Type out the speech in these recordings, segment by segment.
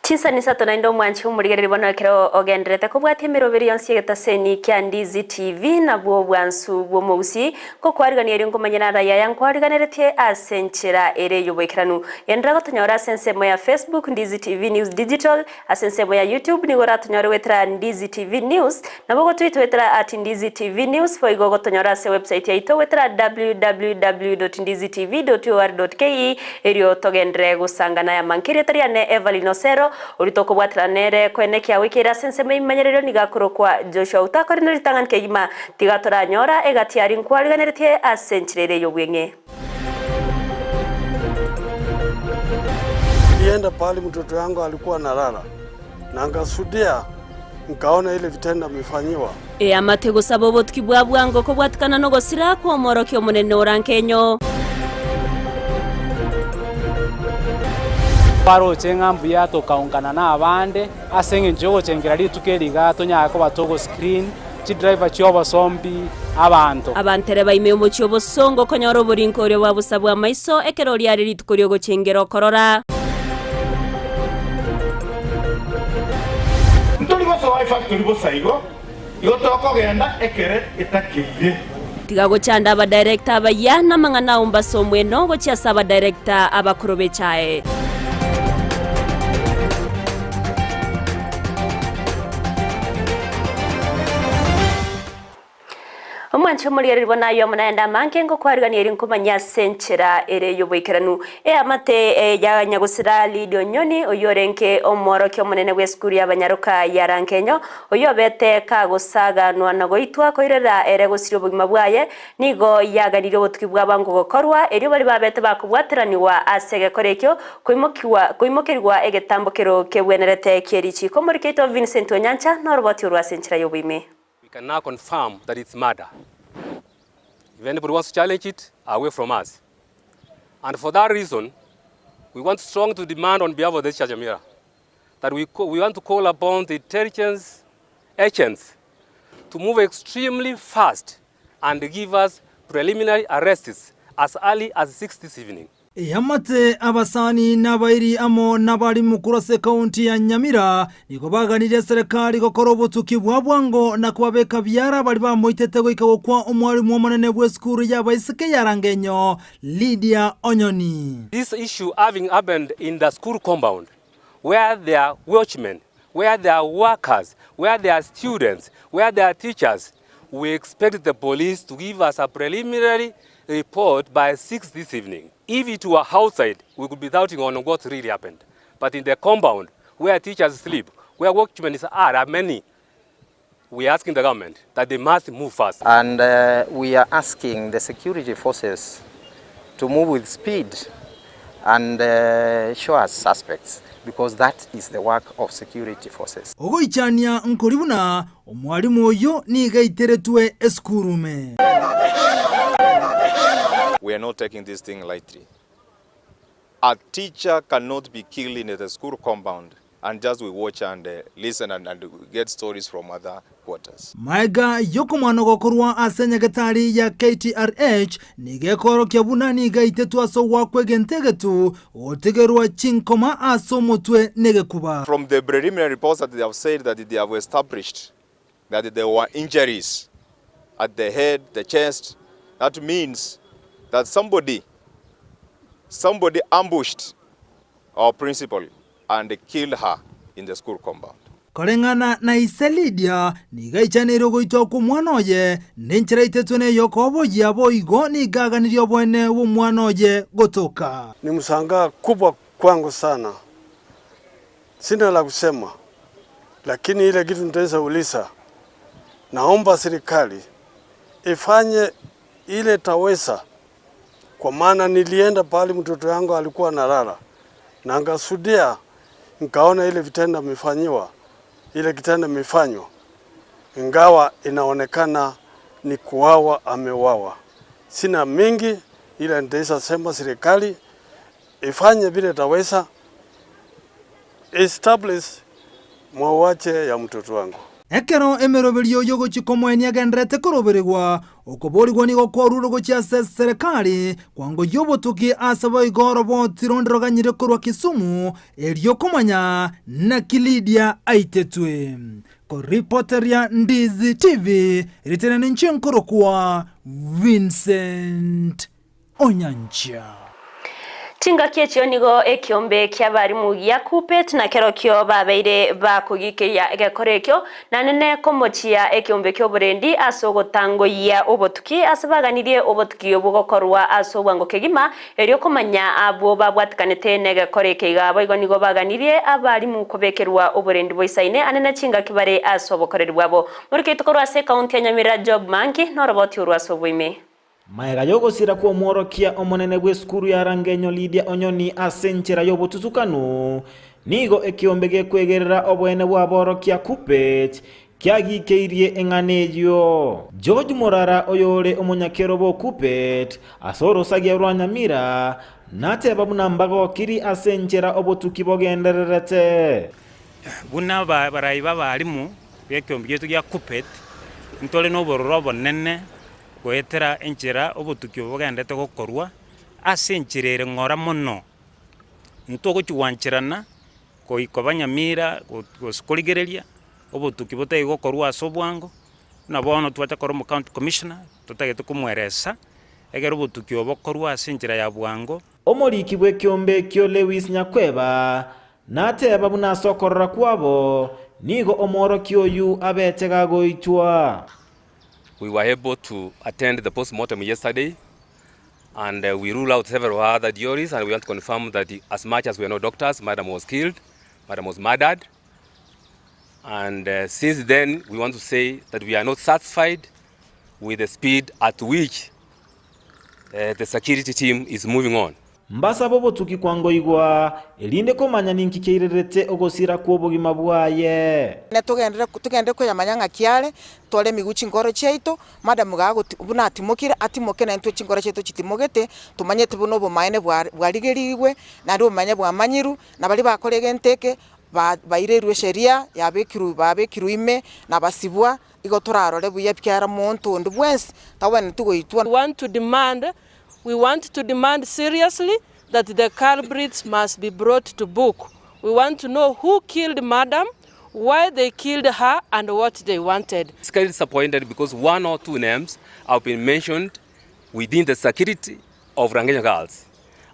Chinsani isato naende omwanchi omorigereria bono ekero ogendererete kobwatia emeroberi yonsi y'egetaseni kia Ndizi TV nabwo obwansu bw'omogusii ngokwarigania erio nkomanye narayi aya nkwariganeretie ase enchera ere y'oboikeranu. Genderera gotonyora ase ensemo ya Facebook Ndizi TV News Digital, ase ensemo ya YouTube nigo oratonyore goetera Ndizi TV News, nabo ogotwitwetera at Ndizi TV News boigo ogotonyora ase website yaito goetera www.ndizitv.or.ke Erio togenderere gosangana ayamanke erieta riane Evelyn Osero, oria tokobwaterana nere koenekia goikeire ase ensemo y'ebimanyererio nigo akorokwa Joshua Otakorire ritang'ani kegima, tiga toranyora egati aria nkwariganeretie ase enchera ere y'obweng'e. Nilienda pahali mtoto yangu alikuwa analala na nkasudia nkaona ile vitendo amefanyiwa. Eamate gosaba obotuki bwa bwango kobwatikana nogosira kw'omworokia omonene orankenyo. Twaroche ng'a mbuya tokaungana nabande ase engencho y'ogochengera rituko eri iga tonyare koba togo-screen chidriver chi'obosombi abanto. Abantere baime omochie obosongo konyora oborinko oria bwa bosa bw'amaiso ekero riare rituko ri'ogochengera okorora. Ntori gosoa efactory bosa igo, igo tokogenda ekere etakeire. Tiga gochanda abadirector abayia namang'ana ao mbase omweno gochia ase abadirector abakoro b'echae. Omwanche omorigereria bono aye omo naende amange ngokwarigania eri nkomanya ase enchera ere y'oboikeranu. Eamate ya nyagosira Lydia Onyoni oyio orenge omworokia omonene bw'esukuru y'abanyaroka ya Rangenyo oyio obete kagosaganwa na goitwa koirera ere gosiria obogima bwaye nigo yaganirie obotuki bwa bwango gokorwa erio baria babete bakobwateranigwa ase egekora ekio koimokiwa koimokerigwa egetambo kero kebwenerete kie richiiko. Omoriki oito Vincent Onyancha noroboti orwo ase enchera y'oboime. We can now confirm that it's murder. If anybody wants to challenge it, away from us. And for that reason, we want strong to demand on behalf of the Church Nyamira that we, we want to call upon the intelligence agents to move extremely fast and give us preliminary arrests as early as 6 this evening. Eamate, abasani, na abairi amo nabarimu korwa ase ekaunti ya Nyamira nigo baganirie eserekari gokora obotuki bwa bwango na kobabeka biara baria bamoitete goika gokwa omwarimu omonene bw'esukuru y'abaiseke ya Rangenyo, Lydia Onyoni. This issue having happened in the school compound where there are watchmen, where there are workers, where there are students, where there are teachers, we expect the police to give us a preliminary report by 6 this evening. If it were outside, we could be doubting on what really happened. But in the compound, where teachers sleep, where watchmen are, are many, we are asking the government that they must move fast. And we are asking the security forces to move with speed and show us suspects because that is the work of security forces. Ogoichania nkori buna omwalimu oyio nigo aiteretwe esukuru ime. We are not taking this thing lightly. A teacher cannot be killed in the school compound and just we watch and listen and, and get stories from other quarters. Maega y'okomwana gokorwa ase enyagetari ya KTRH nigo ekoorokia buna nigo aitetwe ase ogoakwa egento egetu, gotigerwa chinkoma ase omotwe negekuba. From the preliminary reports that they have said that they have established that there were injuries at the head, the chest, that means that somebody, somebody ambushed our principal and killed her in the school compound. Koreng'ana na ise Lydia, nigo aichaneire ogoitwa kw'omwana oye, na enchera aitetwe ney'okoboyia boigo nigo aganirie oboene bw'omwana oye gotoka. Ni mshangaa kubwa kwangu sana, sina la kusema, lakini ile kitu nitaweza uliza, naomba serikali ifanye ile taweza, kwa maana nilienda pahali mtoto yangu alikuwa analala na nkasudia, nkaona ile vitendo amefanyiwa, ile kitendo imefanywa, ingawa inaonekana ni kuwawa, ameuawa. Sina mingi, ila nitaweza sema serikali ifanye vile taweza establish mauaji ya mtoto wangu. Ekero emeroberio y'ogochia komoenia egendererete koroberigwa, okoborigwa nigo kwarurwe gochia ase eserekari kwangoyia obotuki ase boigo oroboti ronde roganyire korwa Kisumu erio komanya naki Lydia aitetwe. Koripoteria Ndizi TV, ritina ninche nkorokwa Vincent Onyancha. Chingaki echio nigo ekiombe ki'abarimu gia Kuppet na kerokio babeire bakogikeria egekora ekio, na nene komochia ekiombe ki'oborendi ase ogotangoyia obotuki ase baganirie obotuki obwo gokorwa ase obwango kegima, erio komanya abwo babwatikanete negekora eke iga. Boigo nigo baganirie abarimu kobekerwa oborendi boisaine anene chingaki bare ase obokoreri bwabo. Morikeito korwa ase ekaunti ya Nyamira Job Manki noroboti orwo ase oboime. Magega y'ogosira kw'omworokia omonene bw'esukuru ya Rangenyo Lydia Onyoni ase enchera y'obotutukanu, nigo ekiombe gekwegerera oboene bw'aborokia Kuppet kiagikeirie eng'ana eyio. George Morara oyore omonyakero bo Kuppet ase orosagia rwa Nyamira nateba buna mbagokiri ase enchera obotuki bogendererete. Buna abarai b'abalimu b'ekiombe giaito gia Kuppet, ntore nobororo obonene goetera enchera obotuki obo bogenderete gokorwa ase enchera ere ng'ora mono. Ntogochi gwancherana goika banyamira gose korigereria obotuki botari gokorwa ase obwango, buna bono twacha korwa omo county commissioner totagete komoeresa ekero obotuki obo bokorwa ase enchera ya bwango. Omoriki bw'ekeombe ekio Lewis Nyakweba nateba buna ase okorora kwabo nigo omworokia oyio abete gagoitwa. We were able to attend the postmortem yesterday and we rule out several other theories and we want to confirm that as much as we are not doctors, madam was killed, madam was murdered. And since then, we want to say that we are not satisfied with the speed at which uh, the security team is moving on. Mbasabe obotuki kwangoigwa, erinde komanya ninki kiairerete ogosira kw'obogima bwaye. Ne togenderere togenderere koyamanya ng'aki are, tore emigwe chinkoro chiaito, madam gagoti buna atimokire, atimoke naintwe chinkoro chiaito chitimogete, tomanyete buna obomaene bwa bwarigerigwe, naende obomaene bwamanyirwe, na baria bakora egento eke, ba bairerwe esheria yabekirwe babekirwe ime, na basibwa, igo torarore buya ekiagera monto onde bwensi tagwenereti goitwa. We want to demand We want to demand seriously that the culprits must be brought to book. We want to know who killed madam, why they killed her and what they wanted. Basically disappointed because one or two names have been mentioned within the security of Rangenyo Girls.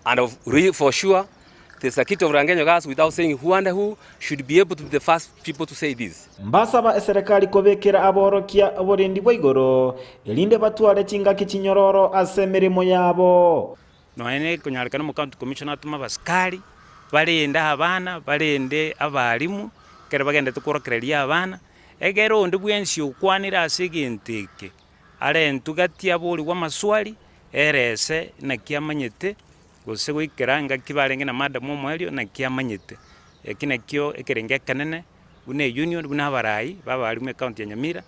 And of, for sure, the security of Rangenyo Girls, without saying who and who, should be able to be the first people to say this. Mbasaba eserekari kobekera aborokia oborendi bwa igoro, erinde batware chingaki chinyororo ase emeremo yabo. Nonya nekonyarekana omocounty commissioner atome abasikari, barende abana, barende abalimu, ekero bagenderete kworokereria abana, ekero onde bwensi okwanire ase egento eke, arentwe gati aborigwe amaswali, erese naki amanyete, gose goikera engaki barenge na madam omoerio naki amanyete. Eki nakio ekerengo ekenene buna eunion buna abarai ba abalimu ecounty ya Nyamira,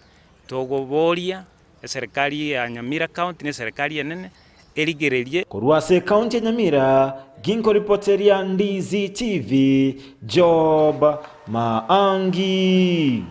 togoboria eserekari ya Nyamira county na eserekari enene erigererie. Korwa ase ekaunti ya Nyamira, ginkoripoteria Ndizi TV, Job Maangi.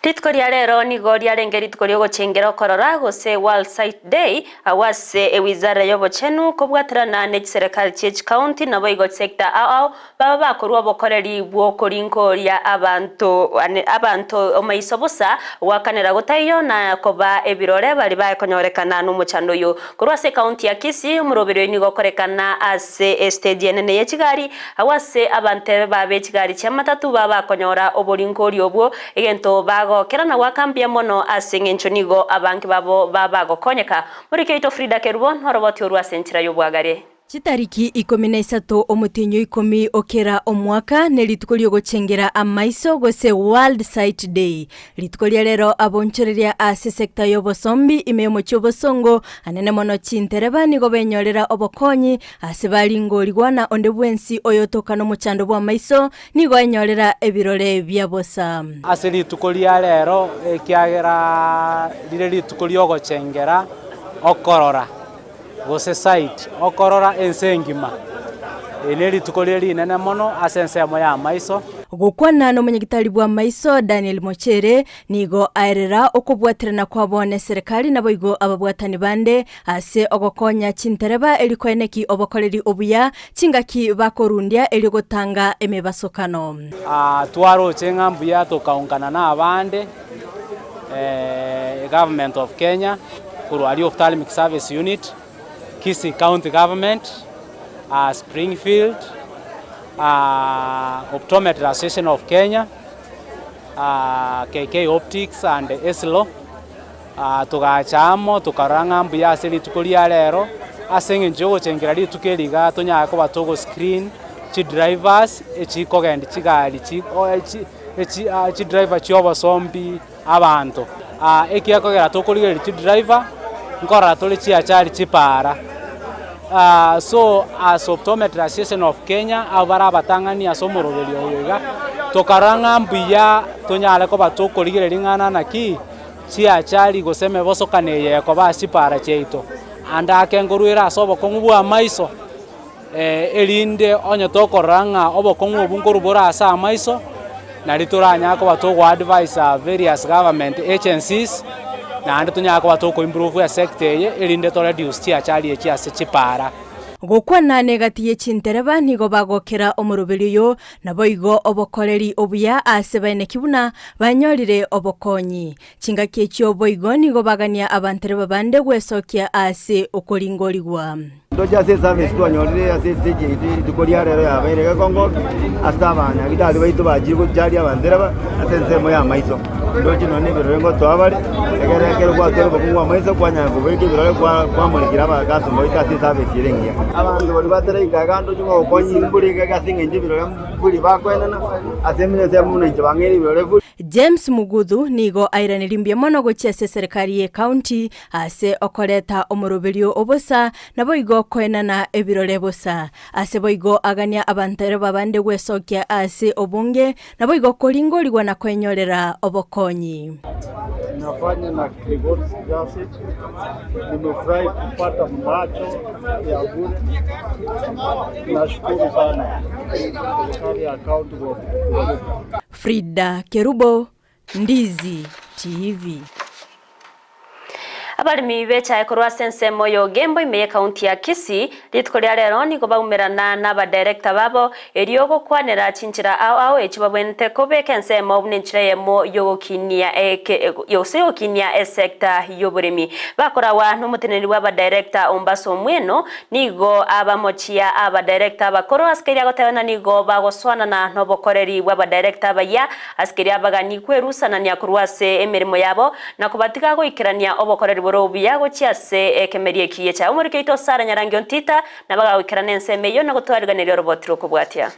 Rituko ria rero nigo riarenge rituko riogochengera okorora gose World Sight Day agwo ase ewizara y'obochenu kobwaterana ne chiserekari chie chikaunti naboigo chisector ao ao baba bakorwa obokoreri bw'okorinkoria abanto abanto omaiso bosa goakanera gotaiyo na koba ebirore baria bakonyorekana nomochando oyo korwa ase ekaunti ya Kisii omoroberi oyo nigo okorekana ase estage enene ye chigari Agwo ase abanto ba be chigari chi'amatatu babakonyora oboringoria obwo, egento bagokera na goaka mbuya mono ase engencho nigo abange babo babagokonyeka. Moriki oito Frida Kerubo noroboti orwo ase enchera y'obwagare. Chitariki ikomi na isato omotienyi o ikomi o kera omwaka nerituko riogochengera amaiso gose World Sight Day. Rituko ria rero abonchoreria ase sector y'obosombi ime y'omochie obosongo anene mono chintereba nigo benyorera obokonyi Ase baringorigwa na onde bwensi oyotoka nomochando bw'amaiso, nigo enyorera ebirore bia bosa. Ase rituko ria rero, ekiagera rire rituko ri'ogochengera okorora, gose sight, okorora ense engima. Eri nerituko rire rinene mono ase ensemo y'amaiso. Gokwana nomonyagitari bw'amaiso Daniel Mochere nigo aerera okobwaterana kwabo neserekari naboigo ababwatani bande ase ogokonya chintereba erio koeneki obokoreri obuya chingaki bakorundia erio gotanga emebasokano. Twaroche ng'a mbuya tokaungana na abande Government of Kenya korwa aria Ophthalmic Service Unit, Kisii County Government, Springfield, Optometry Association of Kenya, KK Optics and Eslo, togacha amo tokarora ng'a mbuya ase rituko ria rero, ase eng'encho ya ogochengera rituko eri iga tonyare koba togo screen chidrivers echikogendia chigari chi echi chidriver chia obosombi abanto. Ekiagera tokorigereria chidriver, nkorora tore chiachari chipaara. So as Optometry Association of Kenya, abwo bare abatang'ani ase omoroberio oyo iga, tokarora ng'a mbuya tonyare koba tokorigereria ring'ana naki, chiachari gose emebosokano eye ekoba ase chipaara chiaito. Ande ake nkorwere ase obokong'u bwa amaiso, erinde onye tokorora ng'a obokong'u obwo nkorwa bore ase amaiso, nari toranyare koba togo advise various government agencies, naende tonyare koba toko improve esector eye, erinde to reduce chiachari echi ase chipara. Gokwana negati ye chintereba nigo bagokera omoroberi oyo, naboigo obokoreri obuya ase baeneki buna banyorire obokonyi. Chingaki echio boigo nigo bagania abantereba bande gwesokia ase okoringorigwa. Ntoche ase eservice twanyorire ase estage yaito rituko ria rero yabeire gekongo ase abanyagitari baito bachire gocharia abantereba ase ensemo ya amaiso. Ndoche nonya na ebirore ngotoa bare, ekero ekero gwatwara obokong'u bwa amaiso kwanyara kobeka ebirore kwa kwamorekera abakasoma baito ase eservice ere engiya. Abanto baria bataraika iga ndoche ng'a obokonyi mbore iga ase eng'encho ebirore mbori bakoenana ase ensemo buna inche bang'eire ebirore buna. James Muguthu nigo airanerie mbuya mono gochia ase eserekari ye county ase okoreta omoroberio o bosa, naboigo koenana ebirore bosa. Ase boigo agania abantereba bande gwesokia ase obonge, naboigo koringorigwa na kwenyorera obokonyi. Nafanya na Gregoris Graphic. Nimefurahi kupata macho ya bure. Nashukuru sana serikali ya kaunti kwa kutukumbuka. Frida Kerubo, Ndizi TV. Abaremi b'echae korwa ase ensemo y'Ogembo ime y'ekaunti ya Kisii, rituko ria rero nigo baumerana n'abadirector babo erio gokwanera chinchera ao ao echio babwenerete kobeka ensemo buna enchera eyemo y'ogokinia eke gose y'ogokinia esector y'oboremi. Bakoragwa n'omoteneneri bw'abadirector Ombasa Omweno Nigo abamochia abadirector abakoro ase keria agotebana nigo bagosoanana nobokoreri bw'abadirector abayia ase keria abagani kwerusanania korwa ase emeremo yabo na kobatiga goikerania obokoreri bore obuya gochia ase ekemeria ekiya echa omoriki oito Sarah Nyarangi Ontita nabo agagoikerana ensemo eyio na gotwariganeria oroboti rw'okobwatia.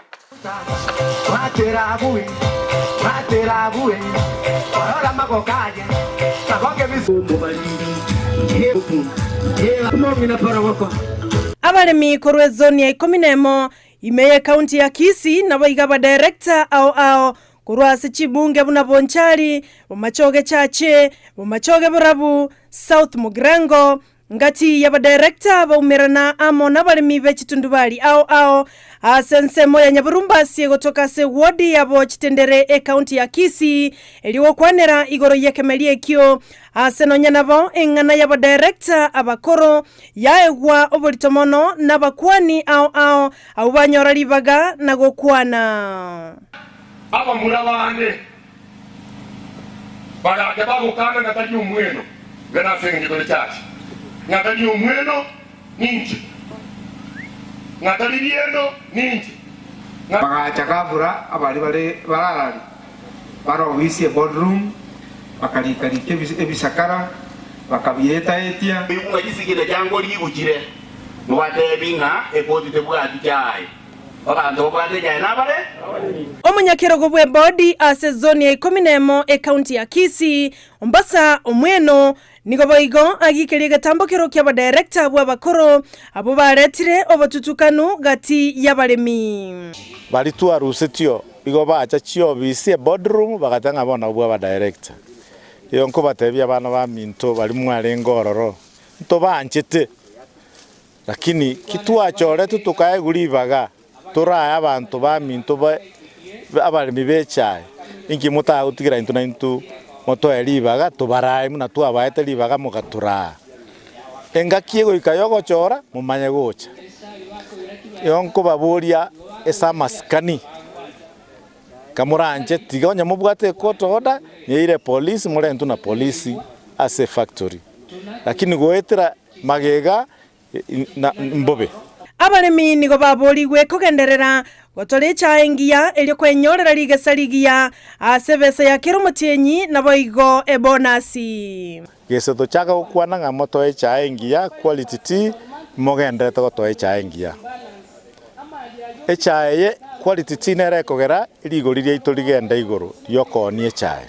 Abaremi korwa ezoni ya ikomi nemo ime y'ecounty ya Kisii naboigo abadirector ao ao korwa ase chibunge buna Bonchari, Bomachoge Chache, Bomachoge Borabu, South Mugirango, Ngati y'abadirector baumerana amo nabaremi be chitundubari ao ao ase ensemo ya Nyaburumbasi gotoka ase ewodi yabo Chitendere ecounty ya Kisii erio gokwanera igoro y'ekemeria ekio ase nonya nabo eng'ana y'abadirector abakoro yaegwa oborito mono nabakuani ao ao abwo banyora ribaga na gokwana. Abamura bande Bagacha bagokana ng'a tari omweno, ng'a nase engencho tore chache, ng'a tari omweno ninche, ng'a tari riendo ninche, ng'a. Bagacha gafura abaria bare bararari bare obisi eboardroom, bakarika-rika ebisakara, bakabieta-etia. Oigwe ng'a chisigina chiango riguchire, mobatebi ng'a ekoti tebwati chaye. Abanto babwate enyae nabare. Omonyakerogo bw'ebodi ase ezoni ya ikomi nemo ekaunti ya Kisii, Ombasa Omweno, nigo boigo agikeria egetambokero ki'abadirector bw'abakoro abwo baretire obotutukanu gati y'abaremi. Baria twarusetio igo bacha chiofisi eboardroom bagateba ng'a bono nabwo abadirector. Igo nkobatebia abana baminto baria mwarenge ororo, ntobanchete. Lakini ki twachoretwe tokaegwa ribaga torae abanto baminto abaremi ba echae, inki motagotigera intwe naintwe motoe ribaga tobarae buna twabaete ribaga mogatoraa. Engaki egoika y'ogochora momanye gocha. Igo nkobaboria ase amasikani, kamoranche tiga onye mobwate ecourt order, nyeire polisi morentwe na polisi ase efactory. Lakini goetera magega na mbobe. Abaremi nigo baboorigwe kogenderera gotora echae engiya erio kwenyorera rigesa rigiya ase ebesa ya kera omotienyi naboigo ebonasi. Gese tochaka gokwana ng'a motoe echae engiya, quality tea, mogendererete gotoa echae engiya. Echae eye quality tea nere ekogera rigori riaito rigende igoro riokoonia echae.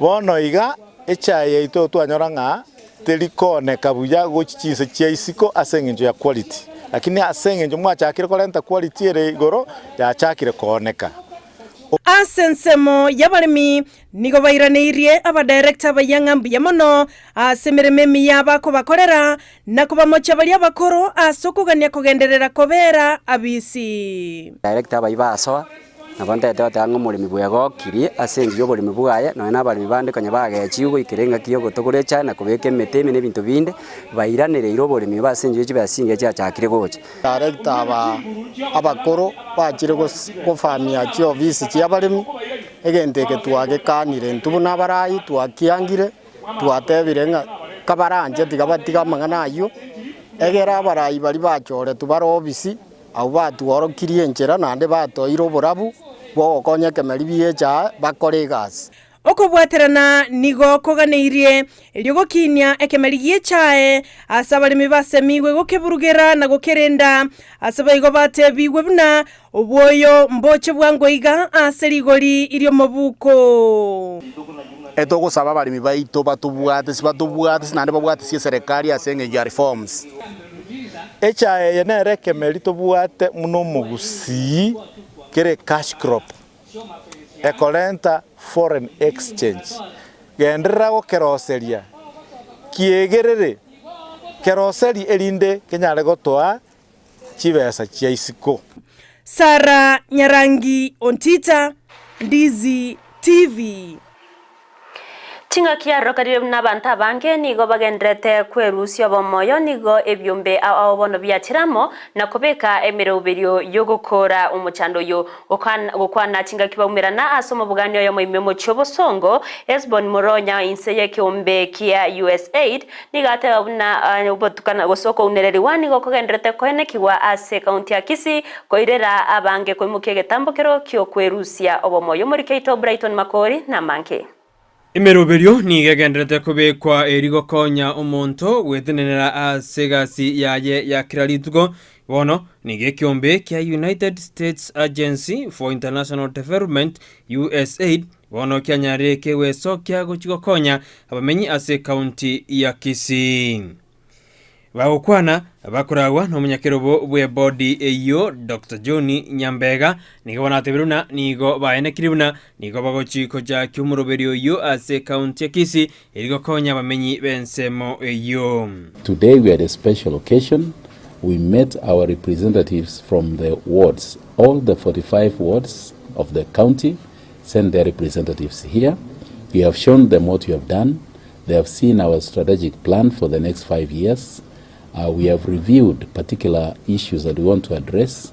Bono iga, echae yaito twanyora ng'a teri kooneka buya gochia chinse chia isiko ase eng'encho ya quality, lakini ase eng'encho mwachakire korenta quality ere igoro, yachakire kooneka. Ase ensemo y'abaremi nigo bairaneirie abadirector abayia ng'a mbuya mono ase emeremo emiya bakobakorera, na kobamochia baria abakoro ase okogania kogenderera kobera abisi. Director abayia basoa, Nabo ntagete goteba ng'a omoremi bwegokirie ase engencho y'oboremi bwaye, nonya na abaremi bande konya bagechigwe goikera engaki y'ogotogora echae na kobeka emete ime na ebinto binde, bairanereire oboremi obo ase engencho ye chibesa chingiya chiachakire gocha. Director aba abakoro bachire gofamia chiofisi chiabaremi, egento eke twagekanire intwe buna abarai twakiangire, twatebire ng'a kabaranche tiga batige amang'ana ayio, egere abarai baria bachoretwe bare ofisi. Abwo batworokirie enchera naende batoire oborabu bw'ogokonya ekemeri bi'echae bakore egasi. Okobwaterana nigo koganeirie erio gokinia ekemeri gi'echae ase abaremi basemigwe gokeburugera na gokerenda, ase boigo batebigwe buna obwoyo mboche bwango iga ase rigori ri'omobuko. Etogosaba abaremi baito batobwatesi batobwatesi naende babwatesi eserekari ase eng'encho ya reforms. Echae eye nere ekemeri tobwate buna omogusii kere cash crop ekorenta foreign exchange. Genderera gokeroseria kiegerere keroseri erinde kenyare gotoa chibesa chia isiko. Sarah Nyarangi Ontita, Ndizi TV. Chingaki arokarire buna abanto abange nigo bagendererete kwerusia obomoyo, nigo ebiombe ao ao bono biachire amo na kobeka emeroberio y'ogokoora omochando oyo. Gokwana chingaki baumerana ase omobogani oyomo ime omochie obosongo, Hesbon Moronya inse y'ekeombe kia USAID, nigo ateba buna obotukana gose okounererigwa nigo kogendererete koenekigwa ase ekaunti ya Kisii koirera abange koimokia egetambokero ki'okwerusia obomoyo. Omoriki oito Brighton Makori namange. Emeroberio nigo egendererete kobekwa erio gokonya omonto gwetenenera ase egasi yaye ya kera rituko. Bono nigo ekeombe kia United States Agency for International Development, USAID, bono kianyarire kegwesokia gochia gokonya abamenyi ase ekaunti ya Kisii. Bagokwana bakoragwa nomonyakerobo bw'ebodi eyio Doctor John Nyambega nigo banatebire buna nigo baenekire buna nigo bagochi kochakia omoroberio oyio ase ekaunti ya Kisii eri gokonya abamenyi b'ensemo eyio. Today we had a special occasion, we met our representatives from the wards, all the 45 wards of the county sent their representatives here. We have shown them what we have done. They have seen our strategic plan for the next five years. Uh, we have reviewed particular issues that we want to address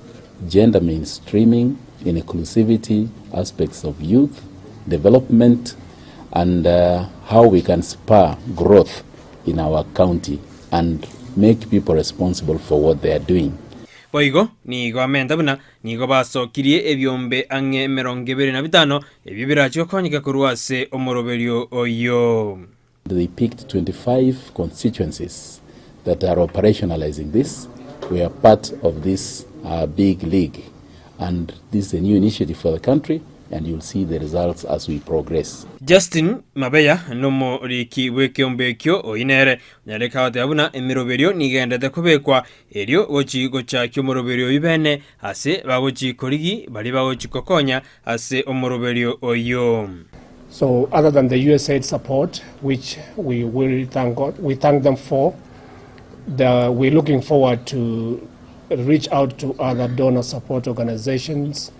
gender mainstreaming, inclusivity, aspects of youth, development, and uh, how we can spur growth in our county and make people responsible for what they are doing. Boigo nigo amenta buna nigo basokirie ebiombe ang'e emerongo ebere na bitano, ebio birache gokonyeka korwa ase omoroberio oyio. They picked 25 constituencies that are operationalizing this. We are part of this uh, big league and this is a new initiative for the country and you'll see the results as we progress. Justin Mabeya nomoriki bw'ekeombe ekio, oyio nere onyareke agoteba buna emeroberio nigo egenderete kobekwa erio gochi gochakia omoroberio oyio bene ase bagochi korigi baria bagochi kokonya ase omoroberio oyio. So other than the USAID support, which we will thank God, we thank them for, the, we're looking forward to reach out to other donor support organizations.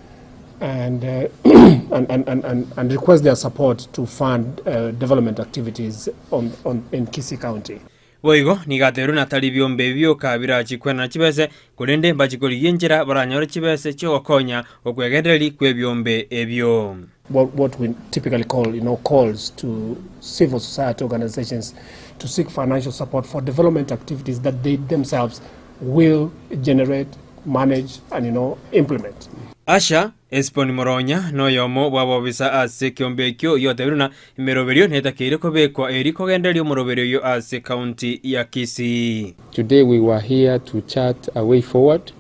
and, and, and, and, and, and request their support to fund development activities on, on, in Kisii County. Boigo nigo atebirie ng'a tari ebiombe ebi bioka birachie kwenana chibese, korende mbachie korigia enchera baranyore chibese chi'ogokonya okwegendereria kw'ebiombe ebio. What, what we typically call, you know, calls to civil society organizations to seek financial support for development activities that they themselves will generate, manage, and, you know, implement. Asher Esboni Moronya noyomo bw'abobisa ase ekeombe ekio oyio otebire buna emeroberio netakeire kobekwa erio kogendereria omoroberio oyio ase county ya Kisii. Today we were here to chart a way forward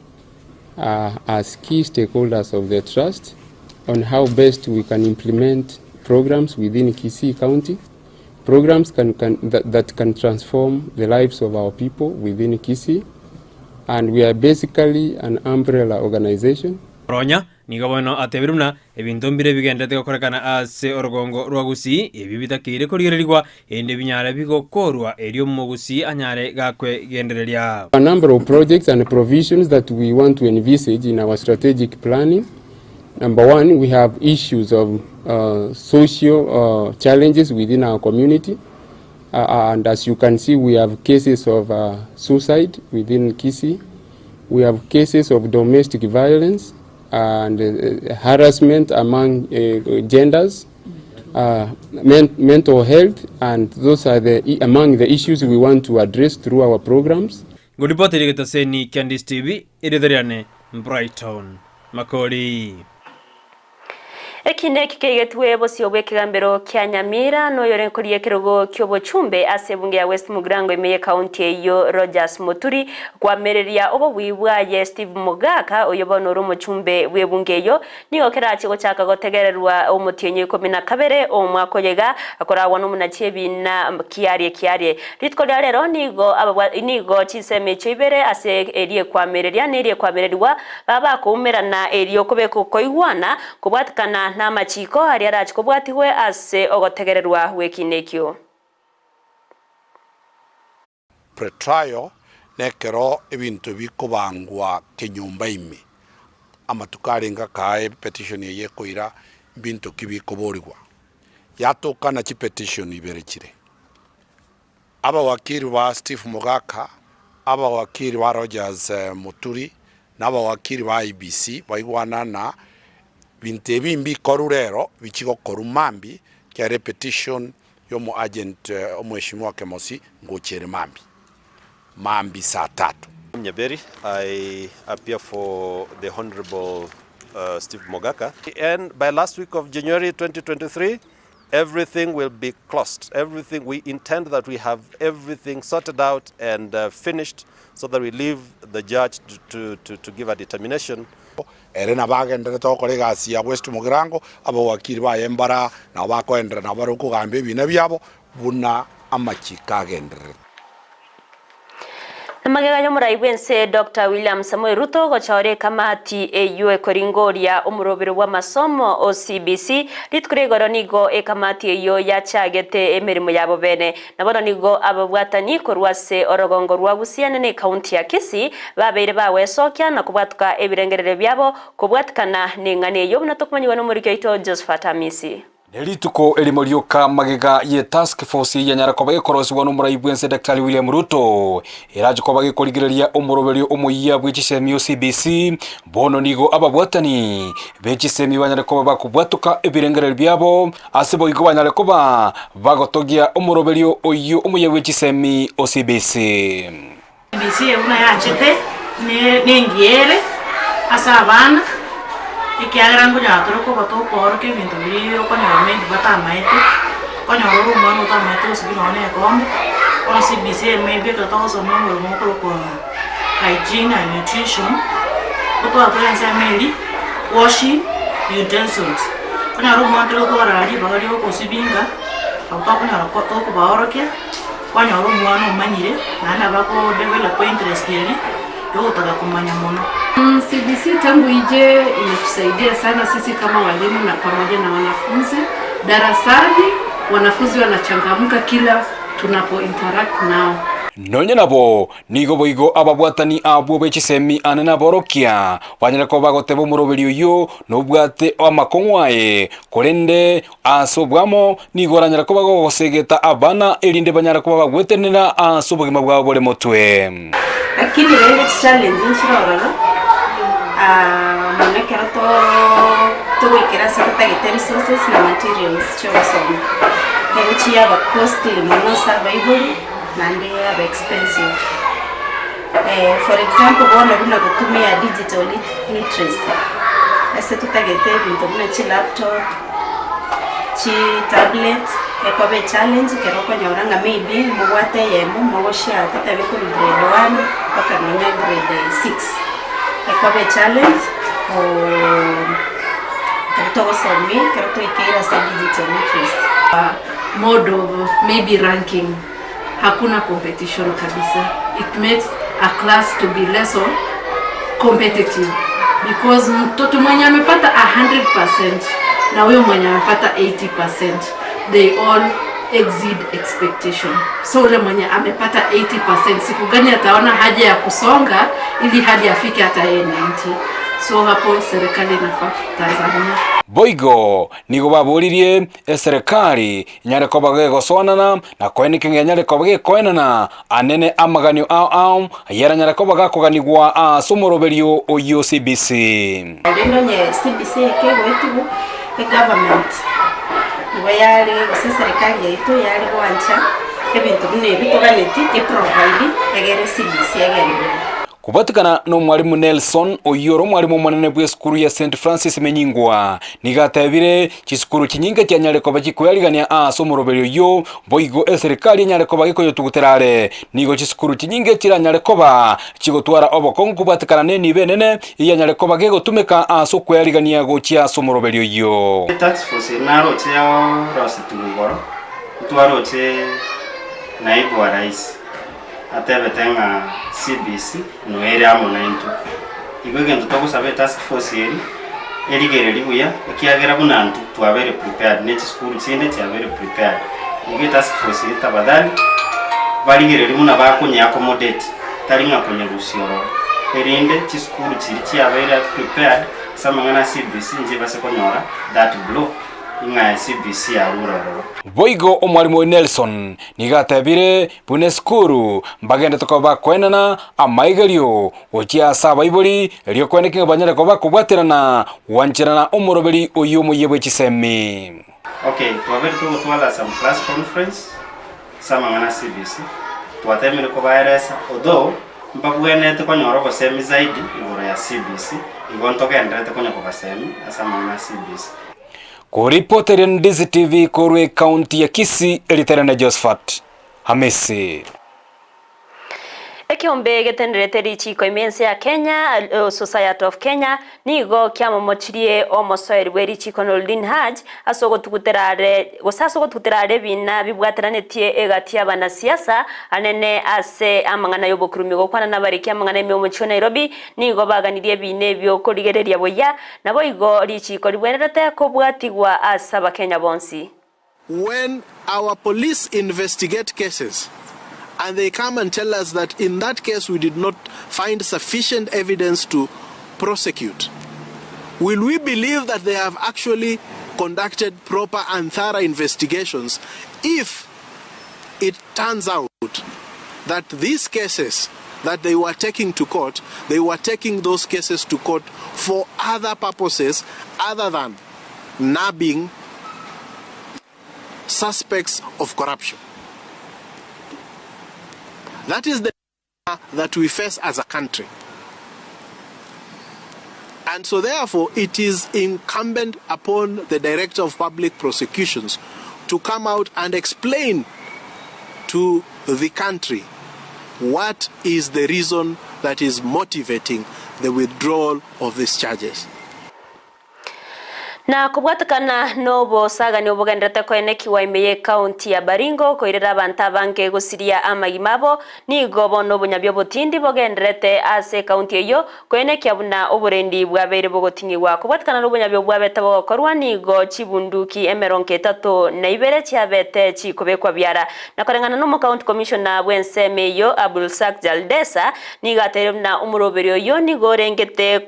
as key stakeholders of the trust on how best we can implement programs within Kisii County, programs can, can, that, that can transform the lives of our people within Kisii. And we are basically an umbrella organization. Ronya nigo bono atebire buna ebinto mbire bigenderete gokorekana ase orogongo rwa Gusii, ebio bitakeire korigererigwa, erinde binyare bigokorwa erio omogusii anyare gakwegendereria. A number of projects and provisions that we want to envisage in our strategic planning. Number one, we have issues of social challenges within our community. And as you can see, we have cases of suicide within Kisii. We have cases of domestic violence and harassment among genders, mental health, and those are the, among the issues we want to address through our programs. Ngoripoteri getaseni kia Ndisi TV, erieta riane Brighton Makori. Eki neki keigetwe bosio bw'ekegambero kia Nyamira noyore nkoria ekerogo ki'obochumbe ase ebunge ya West Mugirango ime y'ekaunti eyio Rogers Muturi kwamereria obobui bwaye Steve Mogaka oyo bono ore omochumbe bw'ebunge eyio nigo kerache gochaka gotegererwa omotienyi 12 omwaka oyo iga akoragwa n'omonachi ebina kiarie kiarie rituko ria rero nigo ababwa nigo chinsemo echio ibere ase eri ekwamereria na eri ekwamereriwa babakoumerana erio kobeka okoigwana kobwatikana na amachiko aria arachi kobwatigwe ase ogotegererwa gw'ekina ekio. Pre-trial nekero ebinto bikobangwa kenyomba ime, amatuko arenge akaa epetition eye ekoira mbinto ki bikoborigwa. Yatokana chipetition ibere chire. Abawakiri ba Steve Mogaka, abawakiri ba Rogers Muturi, na abawakiri ba IEBC baigwanana binto ebi mbikoru rero bichigokoru mambi kere epetition ya omo agent omweshimiwa Kemosi ngochere mambi mambi saa tatu. I'm Nyaberi. I appear for the Honorable Steve Mogaka. And by last week of January 2023, everything will be closed. Everything, we intend that we have everything sorted out and finished so that we leave the judge to, to, to, to give a determination. Ere nabo agenderete gokora egasi ya West Mugirango, abawakiri baye mbara nabo bakoenderera nabo bare okogamba ebina biabo buna amachiko agendererete. Amagega y'omorai bw'ense Dr. William Samoei Ruto gochora ekamati eyio ekoringoria omorobero bw'amasomo o CBC rituko ria igoro nigo ekamati eyio yachagete emeremo yabo bene na bono nigo ababwatani korwa ase orogongo rwa Gusii na ekaunti ya Kisii babeire bawesokia na kobwatuka ebirengerero biabo kobwatikana na eng'ana eyio buna tokomanyiwa na omoriki oito Josephat Amisi. Nerituko erimo rioka magega ye task force yanyara koba gekorosiwa n'omorai bwense Daktari William Ruto erache koba gekorigereria omoroberio omoyia bwe chisemi o CBC bono nigo ababwatani be chisemi banyare koba bakobwatoka ebirengererio biabo ase boigo banyare koba bagotogia omoroberio oyio omoyia bwe chisemi o CBC. CBC buna yachete nengiya ere ase abana, ekiagera nkonyora tore koba tokoorokia ebinto biria okonyora maybe batamaete, okonyora ore omwana otamaete gosibia nonya na egekombe, bono CBC eye maybe ekero togosoma omoremo okorokwa hygiene and nutrition, gotwatwara ensemo eria washing utensils, okonyora omwana tari gotwara ribaga ria ogosibia inka, nabo tokonyora tokobaorokia. Kwanyora omwana omanyire, naende nabo akodevelopa interest eria yogotaka komanya mono. CBC tangu ije imetusaidia sana sisi kama walimu na pamoja na wanafunzi. Darasani wanafunzi wanachangamka kila tunapo interact nao. Nonye nabo, nigo boigo ababwatani abwo be chisemi ane naborokia, banyare koba bagoteba omoroberi oyio nobwate amakong'u aye, korende ase obwamo nigo oranyare koba gogosegeta abana erinde banyare koba bagwetenena ase obogima bwabo bore motwe. Lakini rende chichallenge nchire ororo, mono ekero togoikera ase totagete resources na materials chiogosoma, nigo chiaba costly mono ase abaibori naende yaba expensive. For example bono buna gotumia digital literacy, ase totagete ebinto buna chilaptop, chitablet, ekoba echallenge ekero okonyora ng'a maybe mobwate eyemo mogoshare totabe korwa grade one mpaka nonya grade six, ekoba echallenge ekero togosomia ekero twaikeire ase digital literacy. Mode of maybe ranking hakuna competition kabisa it makes a class to be less of competitive because mtoto mwenye amepata 100% na huyo mwenye amepata 80% they all exceed expectation so ule mwenye amepata 80% siku gani ataona haja ya kusonga ili hadi afike hata yeye 90 so hapo serikali inafaa kutazamia Boigo nigo baboririe Eserekari enyare koba gegosoanana, na koeneka ng'a enyare koba gekoenana anene amaganio ao ao, ayeranyare koba gakoganigwa ase omoroberio oyio CBC. Rende onye CBC ekegoetigwa, egovernment nigo yare gose eserekari yaito yare gwancha ebinto buna ebi toganeti eprovide egere CBC egenderere. Kobwatekana nomwalimu Nelson, oyio ore omwalimu omonene bw'esukuru ya St Francis Menyingwa, nigo atebire, Chisukuru chinyinge chianyare koba chikoyarigania aase omoroberio oyio, boigo eserikari enyare koba gekoyotugutera are. Nigo chisukuru chinyinge chiranyare koba chigotwara obokong'u kobwatekana nenibo enene eyanyare koba gegotumeka aase okoyarigania gochia ase omoroberio oyio. Task force eye naroche yaorosetigwe igoro, ntwaroche naibu wa rais. Atebete ng'a CBC noyo ere amo naintwe. Igo egento togosaba etask force eri, erigererie buya, ekiagera buna intwe twabeire prepared ne chisukuru chinde chiabeire prepared. Igo etask force eye tafadhali, barigererie buna bakonye accommodate, tari ng'a konyerusia ororo, erinde chisukuru chiria chiabeire prepared ase amang'ana a CBC nchibase konyora that blow. Ing'a CBC arure ororo. Boigo omwalimu oyo Nelson nigo atebire buna esukuru mbagendete koba bakoenana amaigerio gochia ase abaibori erio koeneki ng'a banyare koba bakobwaterana gwancherana omoroberi oyio omoyia bwe chisemi. Okay, twabere togotwara some class conference ase amang'ana a CBC, twatemire kobaeresa although mbabwenerete konyora obosemi zaidi igoro ya CBC, igo ntogendererete konya kobasemi ase amang'ana a CBC. Koripoteria Ndizi TV korwa ekaunti ya Kisii, eritere na Josephat Hamisi. Ekeombe getenderete richiiko ime ense ya Kenya, Law Society of Kenya, nigo kiamomochirie omosoeri bwe richiiko Noordin Haji ase ogotugutera are gose ase ogotugutera are ebina bibwateranetie egati y'abanasiasa anene ase amang'ana y'obokurumi. Gokwana nabariki amang'ana ime omochie o Nairobi nigo baganirie ebina ebio korigereria buya Naboigo richiiko ribwenerete kobwatigwa ase Abakenya bonsi. When our police investigate cases and they come and tell us that in that case we did not find sufficient evidence to prosecute, will we believe that they have actually conducted proper and thorough investigations if it turns out that these cases that they were taking to court, they were taking those cases to court for other purposes other than nabbing suspects of corruption. That is the that we face as a country. And so therefore it is incumbent upon the Director of Public Prosecutions to come out and explain to the country what is the reason that is motivating the withdrawal of these charges. Na kobwatekana nobosagani obogenderete koenekiwa ime ye county ya Baringo koirera abanto abange gosiria amagima abo, nigo bono obonyabi obotindi bogenderete ase ecounty eyio koenekia buna oborendi bwabeire bogoting'igwa. Kobwatekana nobonyabi obwabete bogokorwa nigo chibunduki emerongo etato na ibere chiabete chikobekwa biara. Na koreng'ana nomocounty commissioner bw'ensemo eyio Abdulsak Jaldesa nigo ateire buna omoroberi oyio nigo orengete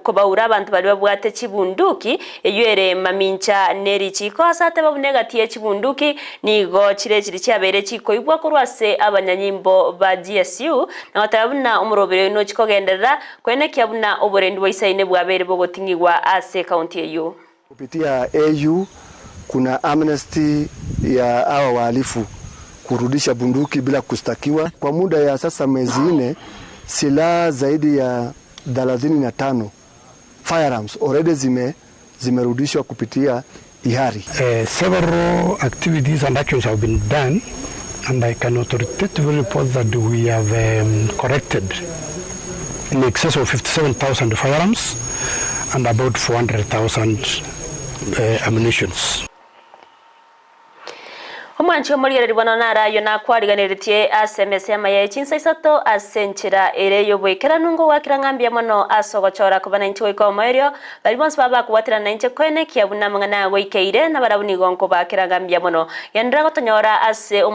kobaura abanto baria babwate chibunduki Eyio ere mamincha ne richiiko ase ateba buna egati ye chibunduki nigo chire chiri chiabeire chikoigwa korwa ase abanyanyimbo ba GSU, na goteba buna omoroberi oyo nochi kogenderera koenekia buna oborendi bwa isaine bwabeire bogoting'igwa ase ekaunti eyio. Kupitia AU kuna amnesty ya hawa wahalifu kurudisha bunduki bila kustakiwa. Kwa muda ya sasa miezi nne, silaha zaidi ya 35 firearms already zime zimerudishwa kupitia ihari. Several activities and actions have been done and I can authoritatively report that we have corrected in excess of 57,000 firearms and about 400,000 ammunitions. Omwanchi omorigereria bono naro ayio nakwariganeretie ase emesa y'amaya ye chinsa isato ase enchera ere y'oboikeranu ngogwakera ng'a mbuya mono ase ogochora koba nainche goika omoerio. Baria bonsi baba bakobwaterana nainche koenekia buna amang'ana aya goikeire, nabarabwo nigo nkobaakera ng'a mbuya mono. Genderera gotonyora ase.